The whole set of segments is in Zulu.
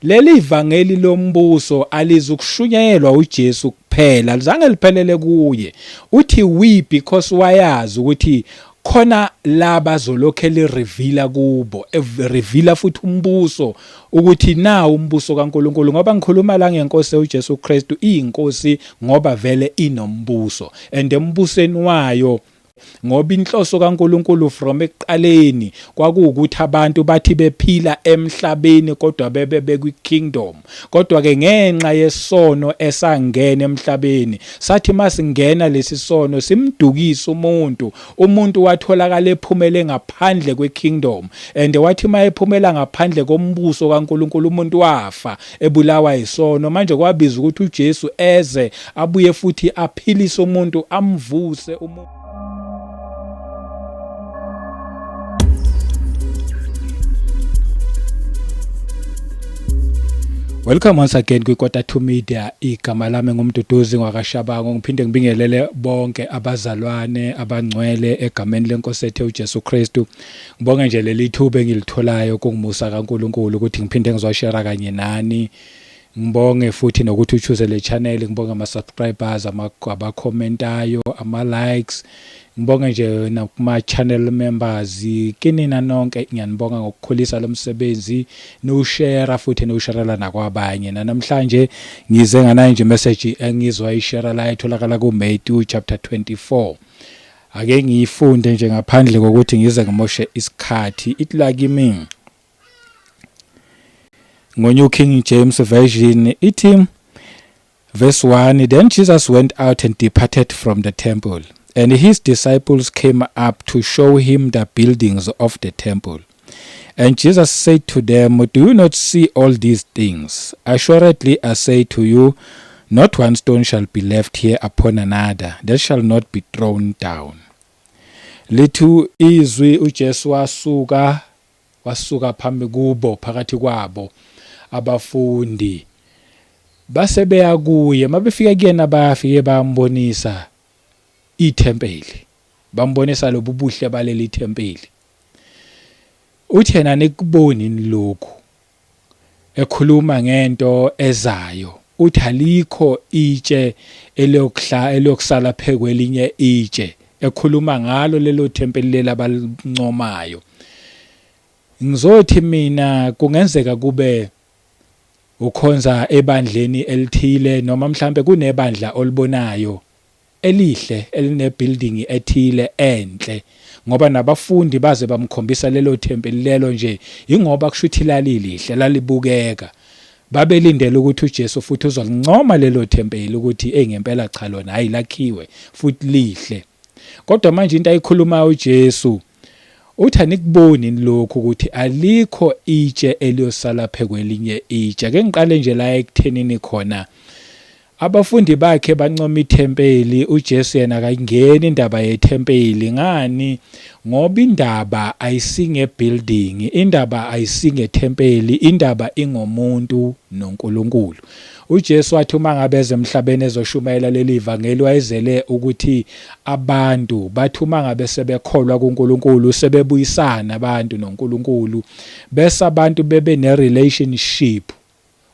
Leli vangeli lombuso alizukushunyayelwa uJesu kuphela, lizange liphelele kuye. Uthi we because wayazi ukuthi khona laba zolokhe lireveala kubo, reveala futhi umbuso ukuthi nawu umbuso kaNkulunkulu, ngoba ngikhuluma la ngenkosi uJesu Kristu, iyinkosi ngoba vele inombuso and embusweni wayo, ngoba inhloso kaNkulunkulu from ekuqaleni kwakuwukuthi abantu bathi bephila emhlabeni kodwa bebe bekwi-kingdom. Kodwa ke ngenxa yesono esangena emhlabeni, sathi masingena lesi sono simdukisa umuntu, umuntu watholakala ephumele ngaphandle kwe-kingdom, and wathi mayephumela ngaphandle kombuso kaNkulunkulu umuntu wafa ebulawa yisono. Manje kwabiza ukuthi uJesu eze abuye futhi aphilise umuntu, amvuse umuntu. Welcome once again kwiKota 2 Media. Igama lami nguMduduzi ngwakaShabangu. Ngiphinde ngibingelele bonke abazalwane abangcwele egameni lenkosi ethu uJesu Kristu. Ngibonge nje leli thuba engilitholayo kungumusa kaNkuluNkulu ukuthi ngiphinde ngizoshare kanye nani. Ngibonge futhi nokuthi uchoose le channel, ngibonge ama subscribers, ama abakhomentayo, ama likes. Ngibonge nje nakuma channel members, kinina nonke ngiyanibonga ngokukhulisa lo msebenzi, niwushare futhi niwusharela nakwabanye. Namhlanje ngize nganayo nje message engizwa ishare la etholakala ku Matthew chapter 24. Ake ngiyifunde nje ngaphandle kokuthi ngize ngimoshe isikhathi. Ithi la kimi ngo-New King James Version, ithi verse 1, Then Jesus went out and departed from the temple, and his disciples came up to show him the buildings of the temple. And Jesus said to them, Do you not see all these things? Assuredly I say to you, not one stone shall be left here upon another that shall not be thrown down. Lithu izwi uJesu wasuka wasuka phambi kubo phakathi kwabo abafundi base beya kuye. Mabefika kuyena bafike bambonisa ithempeli, bambonisa lobu buhle baleli thempeli. Uthi yena nikuboni lokhu, ekhuluma ngento ezayo. Uthi alikho itshe eliyokuhla eliyokusala phekwelinye itshe, ekhuluma ngalo lelo thempeli leli abalincomayo. Ngizothi mina kungenzeka kube ukhonza ebandleni elithile, noma mhlambe kunebandla olibonayo elihle elinebuilding ethile enhle, ngoba nabafundi baze bamkhombisa lelo thempeli lelo nje ingoba kusho ukuthi lalilihle, lalibukeka. Babelindele ukuthi uJesu futhi uzolincoma lelo thempeli ukuthi hey, ngempela cha lona hayi lakhiwe futhi lihle. Kodwa manje into ayikhulumayo uJesu uthi anikuboni lokhu ukuthi alikho itshe eliyosala phekwelinye itshe. Ake ngiqale nje la ekuthenini khona abafundi bakhe bancoma ithempeli, uJesu yena akayingeni indaba yethempeli. Ngani? Ngoba indaba ayisinge building, indaba ayisinge thempeli, indaba ingomuntu noNkulunkulu. uJesu wathi uma ngabe eze emhlabeni ezoshumayela leli vangeli, wayezele ukuthi abantu bathi uma ngabe sebekholwa kuNkulunkulu, sebebuyisana abantu noNkulunkulu, bese abantu bebe ne relationship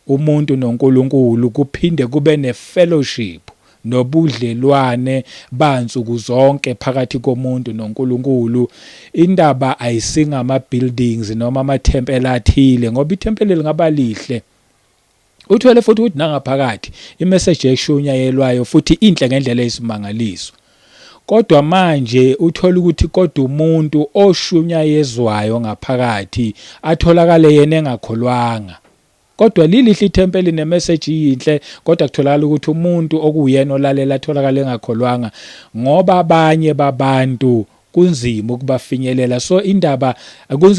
umuntu noNkulunkulu, kuphinde kube ne-fellowship nobudlelwane bansuku zonke phakathi komuntu noNkulunkulu. Indaba ayisingama buildings noma amathempeli athile, ngoba ithempeli lingaba lihle, uthole futhi ukuthi nangaphakathi imessage eshunyayelwayo futhi inhle ngendlela eyisimangaliso, kodwa manje uthola ukuthi kodwa umuntu oshunyayezwayo ngaphakathi atholakale yena engakholwanga. Kodwa lilihle ithempeli nemessage iyinhle, kodwa kutholakala ukuthi umuntu okuwuyena olalela atholakala engakholwanga, ngoba abanye babantu kunzima ukubafinyelela. So indaba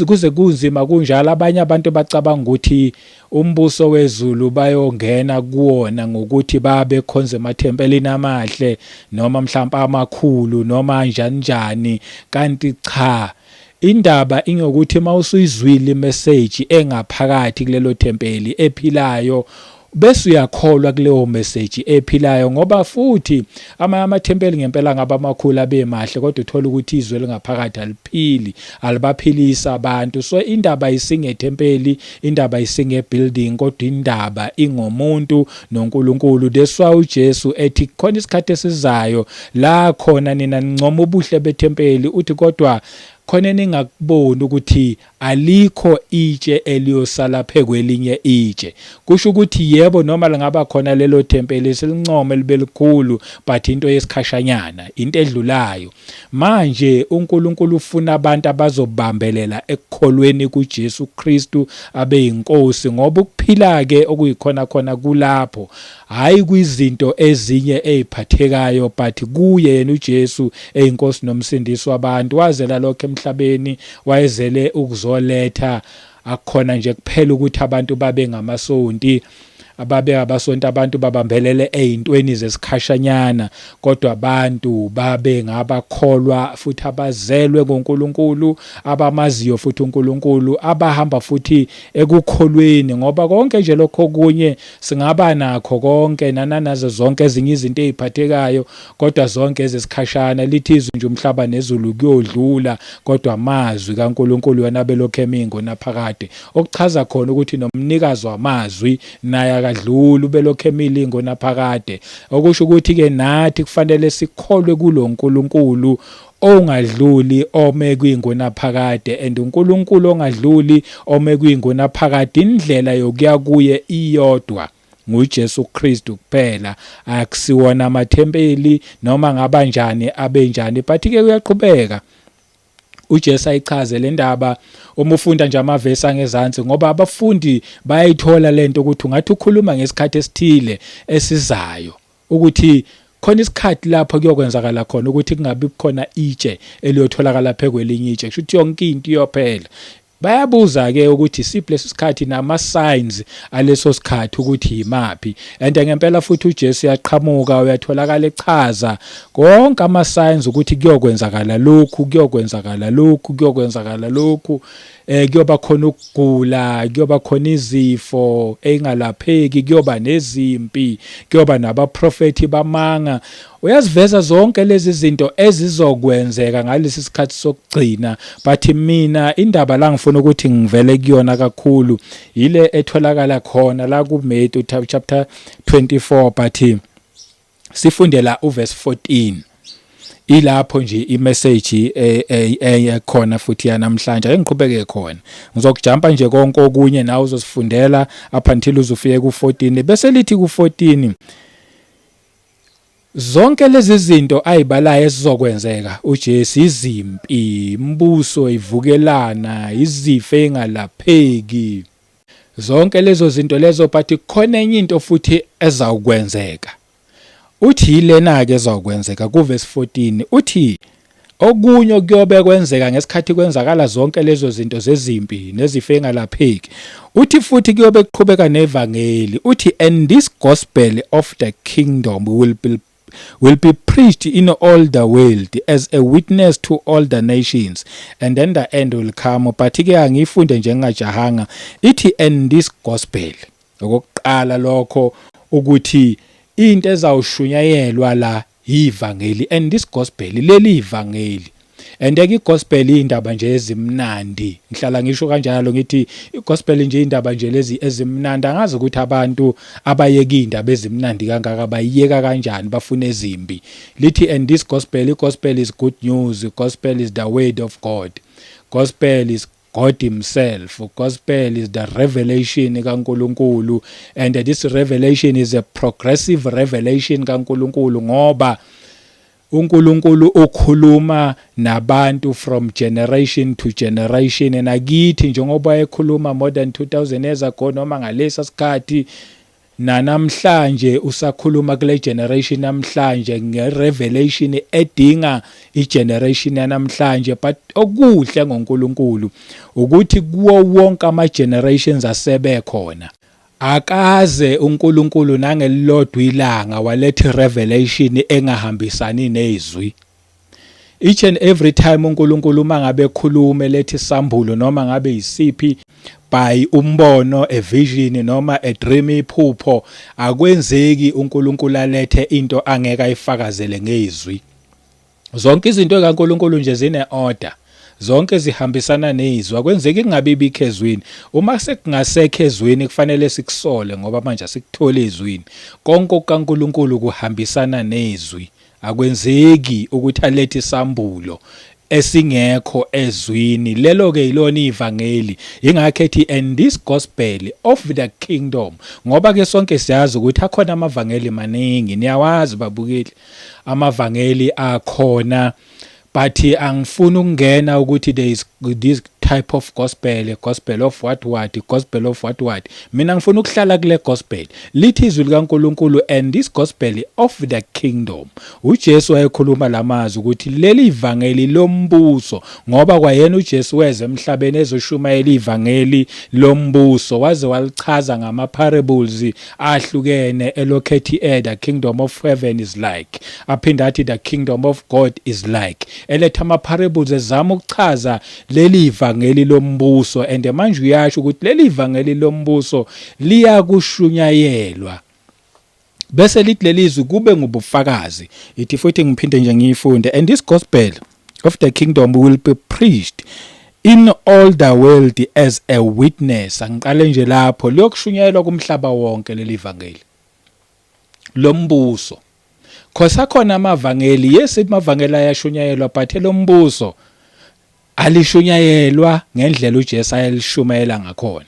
kuze kunzima kunjalo, abanye abantu bacabanga ukuthi umbuso wezulu bayongena kuwona ngokuthi babe khonza emathempelini amahle noma mhlawumbe amakhulu noma njani njani, kanti cha. Indaba ingokuthi mawusuyizwile imessage engaphakathi kulelo thempeli ephilayo, Bese uyakholwa kuleyo message ephilayo, ngoba futhi amanye amathempeli ngempela ngabe amakhulu abe mahle, kodwa uthola ukuthi izwe lingaphakathi aliphili, alibaphilisa abantu. So indaba isingethempeli, indaba isinge-building, kodwa indaba ingomuntu noNkulunkulu. That's why uJesu ethi khona isikhathi esizayo la khona nina nincoma ubuhle bethempeli, uthi kodwa khona eningakuboni ukuthi alikho itshe eliyosala phekwelinye itshe. Kusho ukuthi yebo, noma lingaba khona lelo thempeli silincome libe likhulu, but into yesikhashanyana, into edlulayo. Manje uNkulunkulu ufuna abantu abazobambelela ekukholweni kuJesu Kristu abe yinkosi, ngoba ukuphila ke okuyikhona khona kulapho, hayi kwizinto ezinye eziphathekayo, but kuye yena uJesu eyinkosi nomsindisi wabantu. Wazela lokho emhlabeni, wayezele ukuzoletha akukhona nje kuphela ukuthi abantu babe ngamasonti, ababe abasonto, abantu babambelele ezintweni zesikhashanyana, kodwa abantu babe ngabakholwa futhi abazelwe ngoNkulunkulu, abamaziyo futhi uNkulunkulu, abahamba futhi ekukholweni. Ngoba konke nje lokho kunye singaba nakho konke nananazo zonke ezinye izinto eziphathekayo, kodwa zonke ezesikhashana. Lithi izwi nje, umhlaba nezulu kuyodlula, kodwa amazwi kaNkulunkulu yona belokhu emi ngonaphakade, okuchaza khona ukuthi nomnikazi wamazwi naye akadluli, ubelokhu emile ngonaphakade. Okusho ukuthi ke nathi kufanele sikholwe kulo nkulunkulu ongadluli ome kwingonaphakade. And uNkulunkulu ongadluli ome kwingonaphakade, indlela yokuya kuye iyodwa, nguJesu Kristu kuphela, akusiwona amathempeli noma ngabanjani abenjani. But ke uyaqhubeka uJesu ayichaze le ndaba uma ufunda nje amavesi angezansi, ngoba abafundi bayayithola lento ukuthi ungathi ukhuluma ngesikhathi esithile esizayo, ukuthi khona isikhathi lapho kuyokwenzakala khona ukuthi kungabi khona itshe eliyotholakala phekwelinye itshe, kusho ukuthi yonke into iyophela. Bayabuza ke ukuthi siphi leso sikhathi nama signs aleso sikhathi ukuthi yimaphi. And ngempela futhi uJesu uyaqhamuka, uyatholakala echaza konke ama signs ukuthi kuyokwenzakala lokhu, kuyokwenzakala lokhu, kuyokwenzakala lokhu, kuyoba khona ukugula, kuyoba khona izifo engalapheki, kuyoba nezimpi, kuyoba nabaprofethi bamanga. Uyaziveza zonke lezi zinto ezizokwenzeka ngalesi sikhathi sokugcina. But mina indaba la ngifuna ukuthi ngivele kuyona kakhulu ile etholakala khona la kuMatthew chapter 24, but sifundela uverse 14. Ilapho nje imessage ekhona futhi yanamhlanje. Ake ngiqhubeke khona, ngizokujumpa nje konke okunye, nawe uzosifundela up until uzufike ku14. Bese lithi ku14, zonke lezi zinto ayibalayo esizokwenzeka uJesu, izimpi, imibuso ivukelana, izifo engalapheki, zonke lezo zinto lezo, but khona enye into futhi ezawukwenzeka. Uthi yilena ke ezokwenzeka kuverse 14. Uthi okunye okuyobe kwenzeka ngesikhathi kwenzakala zonke lezo zinto zezimpi nezifo engalapheki, uthi futhi kuyobe kuqhubeka nevangeli. Uthi, "And this gospel of the kingdom will be preached in all the world as a witness to all the nations, and then the end will come." But ke angiyifunde nje ngingajahanga. Ithi, "And this gospel." Okokuqala lokho ukuthi into ezawushunyayelwa la ivangeli. "And this gospel", leli ivangeli. And ke igospel indaba nje ezimnandi, ngihlala ngisho kanjalo, ngithi igospel nje indaba nje lezi ezimnandi. Angazi ukuthi abantu abayeka indaba ezimnandi kangaka bayiyeka kanjani, bafuna ezimbi. Lithi, "And this gospel." Igospel is good news, gospel is the word of God, gospel is God himself, gospel is the revelation kaNkuluNkulu. And this revelation is a progressive revelation kaNkuluNkulu, ngoba uNkulunkulu ukhuluma nabantu from generation to generation. Nakithi njengoba ekhuluma more than 2000 years ago noma ngalesa sikhathi, nanamhlanje usakhuluma kule generation namhlanje ngerevelation edinga igeneration yanamhlanje. But okuhle ngoNkulunkulu ukuthi kuwo wonke ama generations asebe khona, akaze uNkulunkulu nangelilodwa ilanga waletha revelation engahambisani nezwi. Each and every time uNkulunkulu uma ngabe ekhuluma lethi sambulo noma ngabe isiphi By umbono, a vision, noma a dream, iphupho. Akwenzeki uNkulunkulu alethe into angeke ayifakazele ngezwi. Zonke izinto kaNkulunkulu nje zine order, zonke zihambisana nezwi. Akwenzeki kungabi bikho ezwini. Uma sekungasekho ezwini, kufanele sikusole, ngoba manje asikutholi ezwini. Konke okukaNkulunkulu kuhambisana nezwi. Akwenzeki ukuthi alethe isambulo esingekho ezwini. Lelo ke yilona ivangeli. Ingakho ethi, "And this gospel of the kingdom," ngoba ke sonke siyazi ukuthi akhona amavangeli maningi. Niyawazi, babukeli, amavangeli akhona, but angifuni ukungena ukuthi there is this type of gospel, gospel of what what, gospel of what what. Mina ngifuna ukuhlala kule gospel. Lithi izwi likaNkuluNkulu, "And this gospel of the kingdom." UJesu wayekhuluma lamazwi ukuthi leli ivangeli lombuso, ngoba kwayena uJesu weze emhlabeni ezoshumayela ivangeli lombuso, waze walichaza ngama parables ahlukene, elokhethi the kingdom of heaven is like, aphinda athi the kingdom of God is like, eletha ama parables ezama ukuchaza leli ivangeli lombuso. And manje uyasho ukuthi leli ivangeli lombuso liyakushunyayelwa, bese lithi lelizwi kube ngubufakazi. Ithi futhi, ngiphinde nje ngiyifunde, "And this gospel of the kingdom will be preached in all the world as a witness." Angiqale nje lapho, liyokushunyayelwa kumhlaba wonke leli vangeli lombuso. Khosa khona amavangeli, yes, amavangeli ayashunyayelwa, but elombuso alishunyayelwa ngendlela uJesu ayelishumayela ngakhona.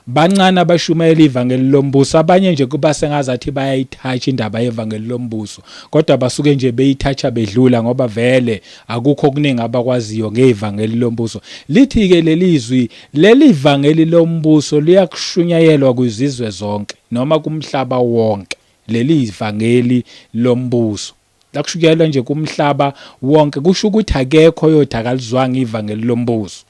Bancane abashumayela ivangeli lombuso. Abanye nje kuba sengazathi bayayithatha indaba yevangeli lombuso, kodwa basuke nje beyithatha bedlula, ngoba vele akukho okuningi abakwaziyo ngevangeli lombuso. Lithi ke lelizwi, leli vangeli lombuso liyakushunyayelwa kwizizwe zonke noma kumhlaba wonke. Leli ivangeli lombuso lakushunyayelwa nje kumhlaba wonke, kusho ukuthi akekho yothi akalizwanga ivangeli lombuso.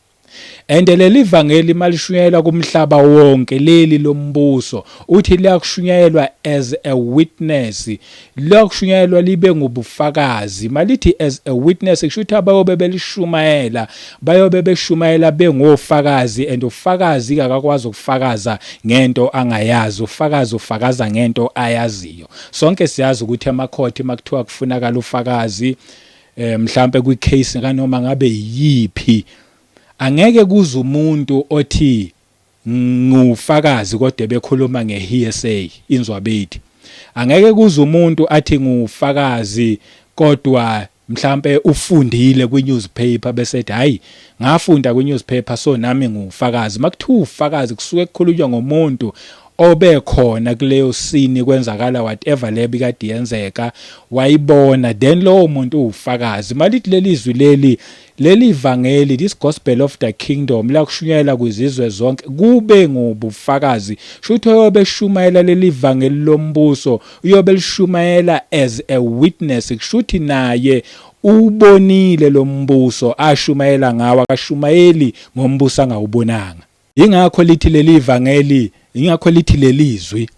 And leli vangeli malishunyayelwa kumhlaba wonke, leli lombuso, uthi liyakushunyayelwa as a witness, liyakushunyayelwa libe ngubufakazi. Malithi as a witness, kusho ukuthi abayobe belishumayela bayobe beshumayela bengofakazi, and ufakazi akakwazi ukufakaza ngento angayazi. Ufakazi ufakaza ngento ayaziyo. Sonke siyazi ukuthi emakhoti makuthiwa kufunakala ufakazi, mhlambe kwi-case kanoma ngabe yiphi, angeke kuze umuntu othi ngufakazi kodwa bekhuluma ngehearsay, inzwabethi. Angeke kuze umuntu athi ngufakazi kodwa mhlambe ufundile kwi-newspaper, bese ethi, "Hayi, ngafunda kwi-newspaper, so nami ngufakazi." Makuthiwa ufakazi, kusuke kukhulunywa ngomuntu obekhona kuleyo scene kwenzakala whatever le bikade yenzeka, wayibona, then lowo muntu uwufakazi. Malithi lelizwi leli vangeli, this gospel of the kingdom, lakushunyayela kwizizwe zonke kube ngubufakazi, shuthi oyobe shumayela leli vangeli lombuso uyobe lishumayela as a witness, kushuthi naye ubonile lo mbuso ashumayela ngawo. Akashumayeli ngombuso angawubonanga. Ingakho lithi leli vangeli, ingakho lithi lelizwi,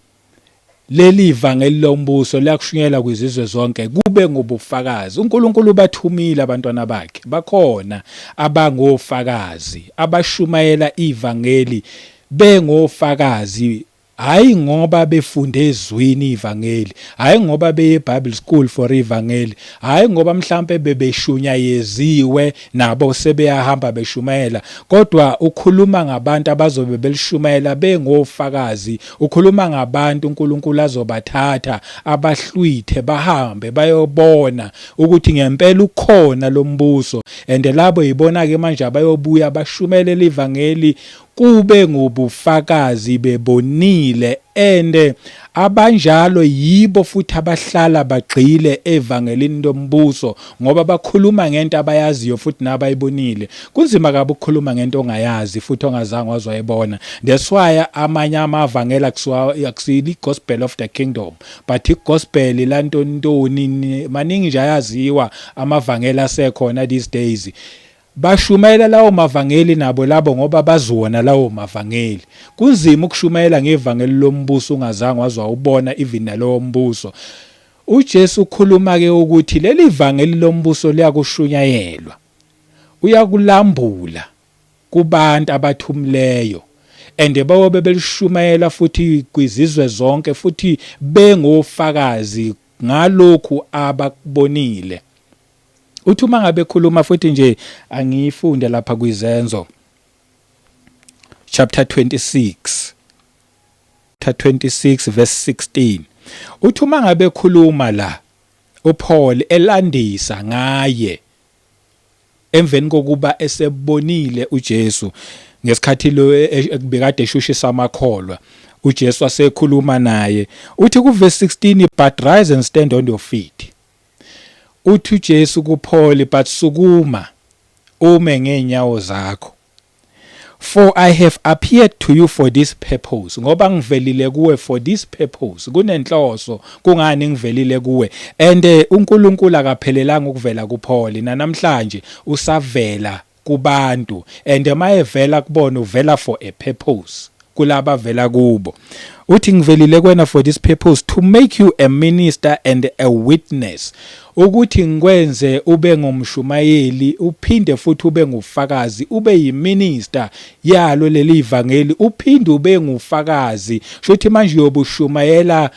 leli vangeli lombuso liyakushunyayela kwizizwe zonke kube ngubufakazi. uNkulunkulu bathumile abantwana bakhe, bakhona abangofakazi abashumayela ivangeli bengofakazi, hayi ngoba befunde ezwini ivangeli, hayi ngoba beye Bible school for ivangeli, hayi ngoba mhlambe bebeshunyayeziwe nabo sebeyahamba beshumayela, kodwa ukhuluma ngabantu abazobe belishumayela bengofakazi. Ukhuluma ngabantu uNkulunkulu azobathatha abahlwithe bahambe bayobona ukuthi ngempela ukhona lo mbuso, and labo yibona ke manje abayobuya bashumayele ivangeli kube ngubufakazi bebonile. And abanjalo yibo futhi abahlala bagxile evangelini lombuso, ngoba bakhuluma ngento abayaziyo futhi nabayibonile. Kunzima kabi ukukhuluma ngento ongayazi futhi ongazange wazwayibona. That's why amanye amavangeli akusili gospel of the kingdom, but igospel lantontoni. Maningi nje ayaziwa amavangeli asekhona these days. Bashumayela lawo mavangeli nabo labo ngoba baziwona lawo mavangeli. Kunzima ukushumayela ngevangeli lombuso ungazange wazwa ubona even nalowo mbuso. uJesu ukhuluma ke ukuthi leli vangeli lombuso liyakushunyayelwa, uyakulambula kubantu abathumileyo, And bayobe belishumayela futhi kwizizwe zonke futhi bengofakazi ngalokhu abakubonile. Uthi uma ngabe ekhuluma futhi nje angiyifunde lapha kwizenzo chapter 26 chapter 26 verse 16 uthi uma ngabe ekhuluma la uPaul elandisa ngaye emveni kokuba esebonile uJesu ngesikhathi lo ekubekade eshushisa amakholwa uJesu asekhuluma naye uthi ku verse 16 but rise and stand on your feet uthi uJesu kuPaul but sukuma ume ngeenyawo zakho For I have appeared to you for this purpose ngoba ngivelile kuwe for this purpose kunenhloso kungani ngivelile kuwe and eh, uNkulunkulu akaphelelanga ukuvela kuPaul namhlanje usavela kubantu and mayevela kubona uvela for a purpose kulaba vela kubo uthi ngivelile kwena for this purpose to make you a minister and a witness ukuthi ngikwenze ube ngumshumayeli uphinde futhi ube ngufakazi ube yiminister yalo leli ivangeli uphinde ube ngufakazi shuthi manje uyobushumayela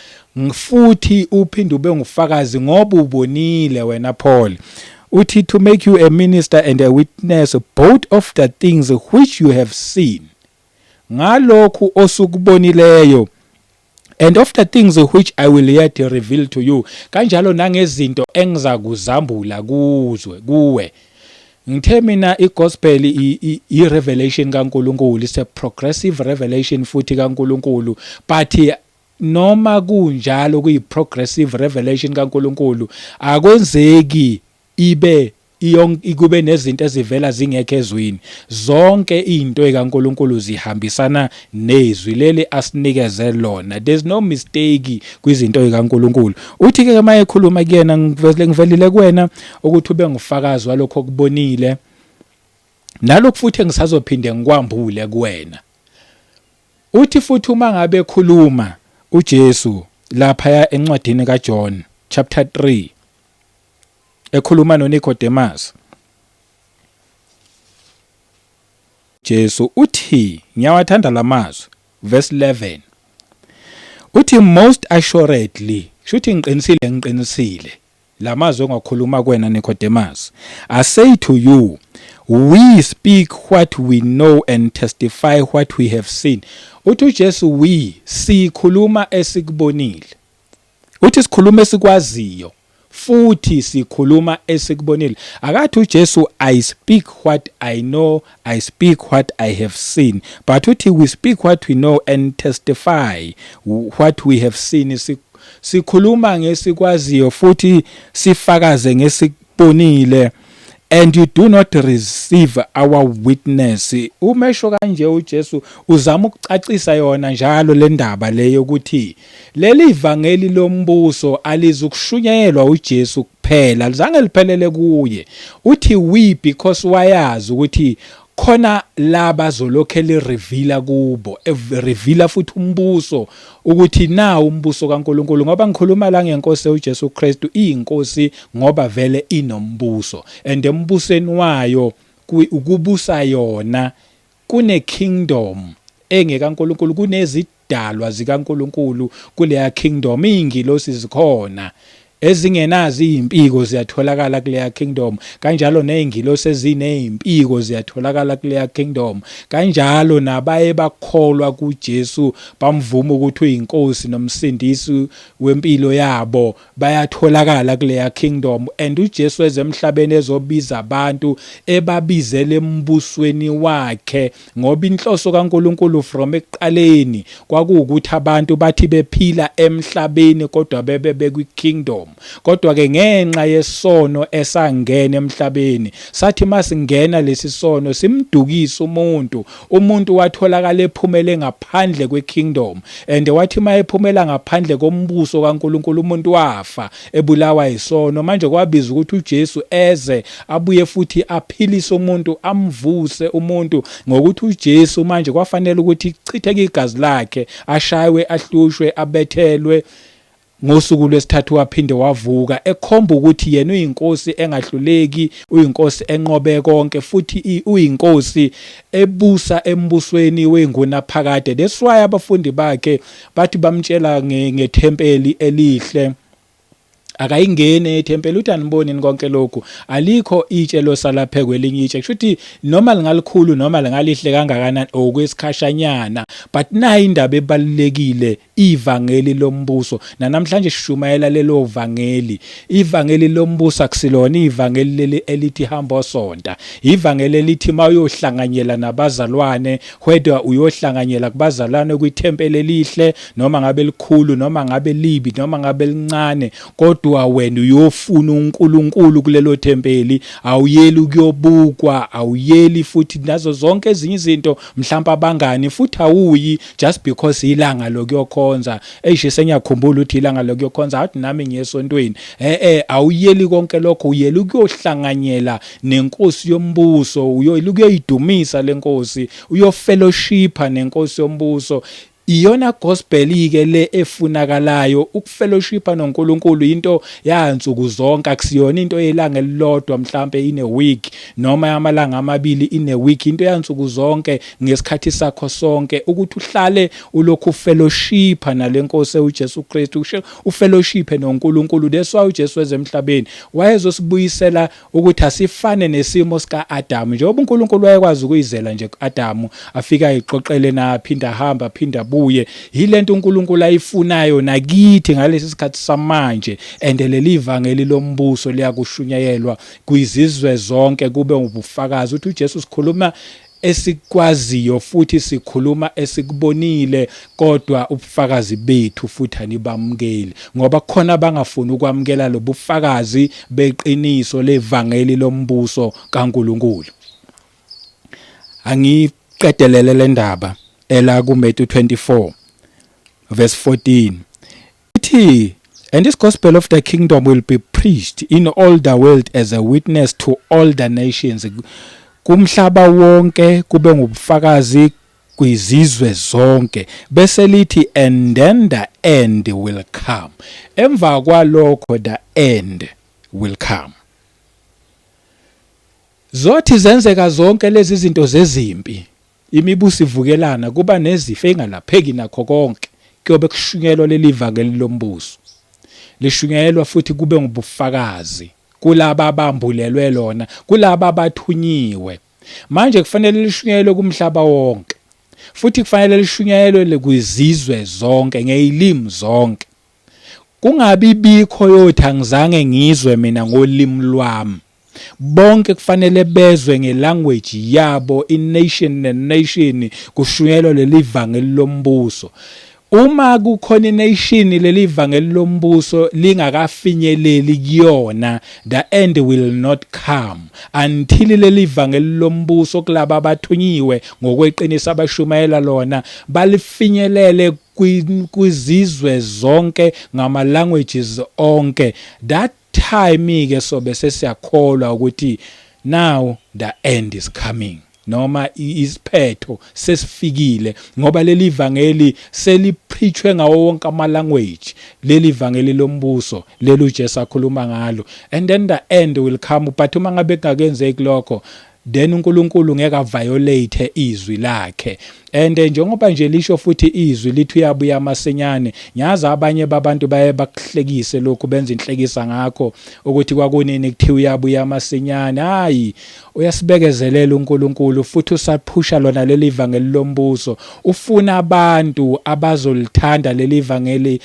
futhi uphinde ube ngufakazi ngoba ubonile wena Paul uthi to make you a minister and a witness both of the things which you have seen ngalokhu osukubonileyo and of the things which I will yet reveal to you kanjalo nangezinto engizakuzambula kuzwe kuwe ngithe mina igospel i revelation kaNkuluNkulu is a progressive revelation futhi kaNkuluNkulu but noma kunjalo kuyi progressive revelation kaNkuluNkulu akwenzeki ibe kube nezinto ezivela zingekho ezwini zonke izinto ekaNkuluNkulu zihambisana nezwi leli asinikeze lona there's no mistake kwizinto ekaNkuluNkulu uthi ke maye ekhuluma kuyena ngivele ngivelile kuwena ukuthi ube ngufakazi walokho okubonile nalokhu futhi engisazophinde ngikwambule kuwena uthi futhi uma ngabe ekhuluma uJesu lapha encwadini kaJohn chapter 3 ekhuluma noNicodemus Jesu uthi ngiyawathanda lamazwi verse 11 uthi most assuredly shuthi ngiqinisile ngiqinisile lamazwi ongakhuluma kuwena Nicodemus I say to you we speak what we know and testify what we have seen uthi uJesu we sikhuluma esikubonile uthi sikhuluma esikwaziyo futhi sikhuluma esikubonile akathi uJesu I speak what I know I speak what I have seen but uthi we speak what we know and testify what we have seen sikhuluma ngesikwaziyo futhi sifakaze ngesikubonile and you do not receive our witness umesho kanje uJesu uzama ukucacisa yona njalo le ndaba leyo ukuthi leli ivangeli lombuso alizukushunyayelwa uJesu kuphela lizange liphelele kuye uthi we because wayazi ukuthi khona laba zolokhe lireveala kubo reveala futhi umbuso ukuthi nawo umbuso kaNkuluNkulu ngoba ngikhuluma la ngenkosi uJesu Kristu iyinkosi ngoba vele inombuso and embusweni wayo ukubusa yona kune kingdom engekaNkuluNkulu kunezidalwa zikaNkuluNkulu kuleya kingdom izingilosi zikhona ezingenazo izimpiko ziyatholakala kuleya kingdom kanjalo nezingilosi ezinezimpiko ziyatholakala kuleya kingdom kanjalo nabaye bakholwa kuJesu bamvuma ukuthi uyinkosi nomsindisi wempilo yabo bayatholakala kuleya kingdom and uJesu ezemhlabeni ezobiza abantu ebabizele embusweni wakhe ngoba inhloso kaNkuluNkulu from ekuqaleni kwakuwukuthi abantu bathi bephila emhlabeni kodwa bebe bekwi kingdom kodwa ke ngenxa yesono esangena emhlabeni sathi masingena lesi sono simdukisa umuntu umuntu watholakala ephumele ngaphandle kwe-kingdom and wathi mayephumela ngaphandle kombuso kaNkuluNkulu umuntu wafa ebulawa isono manje kwabiza ukuthi uJesu eze abuye futhi aphilise umuntu amvuse umuntu ngokuthi uJesu manje kwafanele ukuthi kuchitheke igazi lakhe ashaywe ahlushwe abethelwe. Ngosuku lwesithathu waphinde wavuka, ekhomba ukuthi yena uyinkosi engahluleki, uyinkosi enqobe konke, futhi uyinkosi ebusa embusweni wengunaphakade. That's why abafundi bakhe bathi bamtshela ngethempeli elihle. Akayingeni ethempeli, uthi aniboni konke lokhu, alikho itshe losala phezu kwelinye itshe. Kusho ukuthi noma lingalikhulu noma lingalihle kangakanani, okwesikhashanyana, but nayi indaba ebalulekile, ivangeli lombuso. Namhlanje sishumayela lelo vangeli, ivangeli lombuso. Akusilona ivangeli leli elithi hamba osonta, ivangeli elithi mawuyohlanganyela nabazalwane, whether uyohlanganyela kubazalwane kwithempeli elihle noma ngabe likhulu noma ngabe libi noma ngabe lincane, kodwa wena uyofuna uNkulunkulu kulelo thempeli. Awuyeli ukuyobukwa, awuyeli futhi nazo zonke ezinye izinto, mhlawumbe abangani, futhi awuyi just because ilanga lokuyokhonza. Eish, sengiyakhumbula ukuthi ilanga lokuyokhonza, athi nami ngiye esontweni. Awuyeli konke lokho, uyeli ukuyohlanganyela nenkosi yombuso, uyeli ukuyoyidumisa lenkosi, uyofellowshipa nenkosi yombuso. Iyona gospel ke le efunakalayo. Ukufellowshipa noNkulunkulu into yansuku zonke, akusiyona into yelanga elilodwa mhlambe in a week noma amalanga amabili in a week. Into yansuku zonke, ngesikhathi sakho sonke, ukuthi uhlale ulokhu fellowshipa nalenkosi uJesu Kristu, ufellowship noNkulunkulu. That's why uJesu wezemhlabeni wayezosibuyisela ukuthi asifane nesimo sika-Adamu, njengoba uNkulunkulu wayekwazi ukuyizela nje ku-Adamu, afika ayixoxele na, aphinda ahamba, aphinda abuye. Yilento uNkulunkulu ayifunayo nakithi ngalesi sikhathi samanje. And leli vangeli lombuso liyakushunyayelwa kwizizwe zonke, kube ubufakazi ukuthi uJesu, sikhuluma esikwaziyo futhi sikhuluma esikubonile, kodwa ubufakazi bethu futhi anibamukeli, ngoba khona abangafuni ukwamukela lobufakazi beqiniso levangeli lombuso kaNkuluNkulu. Angiqedelele le ndaba ela kuMatthew 24 verse 14, ithi, "And this gospel of the kingdom will be preached in all the world as a witness to all the nations," kumhlaba wonke, kube ngubufakazi kwizizwe zonke. Bese lithi, "And then the end will come." Emva kwalokho the end will come. Zothi zenzeka zonke lezi zinto zezimpi, imibuso ivukelana, kuba nezifo engalapheki nakho konke, kuyobe kushunyelwa leli vangeli lombuso, lishunyelwa futhi kube ngubufakazi kulaba abambulelwe lona, kulaba abathunyiwe. Manje kufanele lishunyelwe kumhlaba wonke, futhi kufanele lishunyelwe kwizizwe zonke ngezilimi zonke, kungabi bikho yothi angizange ngizwe mina ngolimi lwami. Bonke kufanele bezwe ngelanguage yabo, ination nenation kushunyelwa leli vangeli lombuso. Uma kukhona ination leli vangeli lombuso lingakafinyeleli kuyona, the end will not come until leli vangeli lombuso kulaba abathunyiwe ngokweqiniso, abashumayela lona, balifinyelele kwizizwe zonke ngama languages onke. That time ke sobe sesiyakholwa ukuthi now the end is coming, noma isiphetho sesifikile, ngoba leli vangeli selipreachwe ngawo wonke ama language, leli vangeli lombuso leli uJesu akhuluma ngalo, and then the end will come. But uma ngabe kungakenzeki lokho, then uNkulunkulu ngeke aviolate izwi lakhe. And njengoba nje lisho futhi izwi lithi uyabuya masinyane. Ngiyazi abanye babantu baye bakuhlekise lokhu, benza inhlekisa ngakho ukuthi kwakunini kuthiwa uyabuya masinyane. Hayi, uyasibekezelela uNkulunkulu, futhi usaphusha lona leli vangeli lombuso. Ufuna abantu abazolithanda leli vangeli,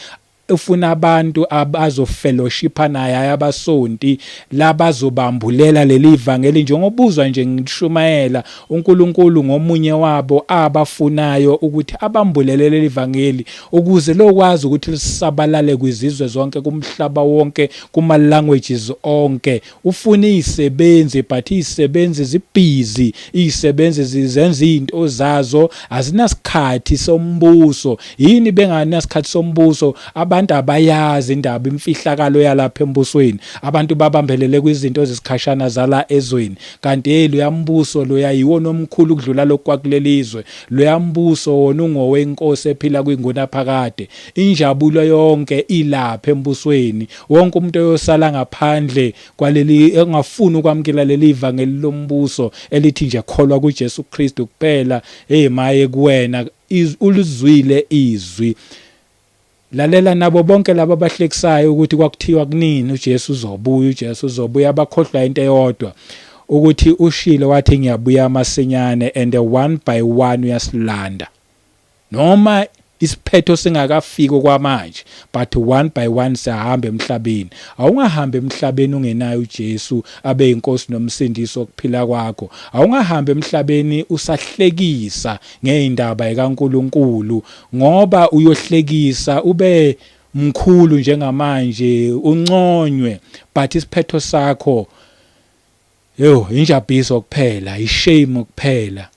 ufuna abantu abazofellowshipa naye, abasonti labazobambulela leli vangeli njengobuzwa nje ngishumayela. uNkulunkulu ngomunye wabo abafunayo ukuthi abambulele leli vangeli, ukuze lokwazi ukuthi lisabalale kwizizwe zonke, kumhlaba wonke, kuma languages onke. Ufuna izisebenzi, but izisebenzi zibhizi, izisebenzi zizenza izinto zazo, azinasikhathi sombuso. Yini benganasikhathi sombuso? Abanye Abantu abayazi indaba imfihlakalo yalapha embusweni. Abantu babambelele kwizinto ezisikhashana zala ezweni. Kanti hey loya mbuso loya yiwona omkhulu ukudlula lokhu kwakulelizwe. Loya mbuso wona ungowenkosi ephila kwingunaphakade. Injabulo yonke ilapha embusweni. Wonke umuntu oyosala ngaphandle kwaleli engafuni ukwamukela leli vangeli lombuso elithi nje kholwa kuJesu Kristu kuphela, hey maye kuwena ulizwile izwi. Lalela nabo bonke laba abahlekisayo ukuthi kwakuthiwa kunini uJesu uzobuya, uJesu uzobuya, abakhohlwa into eyodwa ukuthi ushilo wathi ngiyabuya masinyane and one by one uyasilanda. Noma isiphetho singakafiki okwamanje but one by one siyahamba emhlabeni. Awungahambi emhlabeni ungenayo uJesu abe inkosi nomsindisi wokuphila kwakho. Awungahambi emhlabeni usahlekisa ngey'ndaba ekaNkulunkulu ngoba uyohlekisa ube mkhulu njengamanje unconywe but isiphetho sakho yo injabhiso kuphela, ishame kuphela.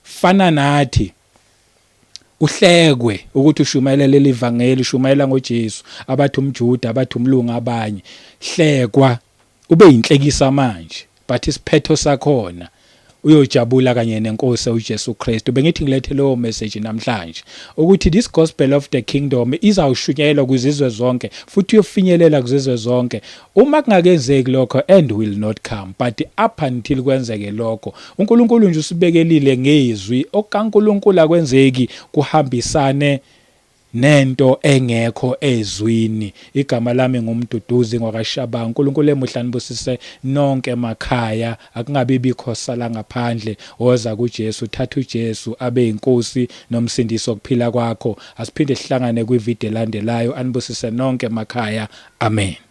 Fana nathi uhlekwe ukuthi ushumayela leli vangeli, ushumayela ngoJesu, abathi umJuda, abathi umlungu abanye. Hlekwa ube yinhlekisa manje but isiphetho sakhona uyojabula kanye nenkosi uJesu Kristu. Bengithi ngilethe leyo message namhlanje ukuthi this gospel of the kingdom izawushunyayelwa kwizizwe zonke futhi uyofinyelela kwizizwe zonke. Uma kungakenzeki lokho end will not come but up until kwenzeke lokho uNkulunkulu nje usibekelile ngezwi okaNkulunkulu akwenzeki kuhambisane nento engekho ezwini. Igama lami nguMduduzi ngwakaShabanga. uNkulunkulu emuhle anibusise nonke emakhaya. Akungabi bikho sala ngaphandle. Woza kuJesu, thatha uJesu abe inkosi nomsindisi wokuphila kwakho. Asiphinde sihlangane kwivideo elandelayo. Anibusise nonke emakhaya. Amen.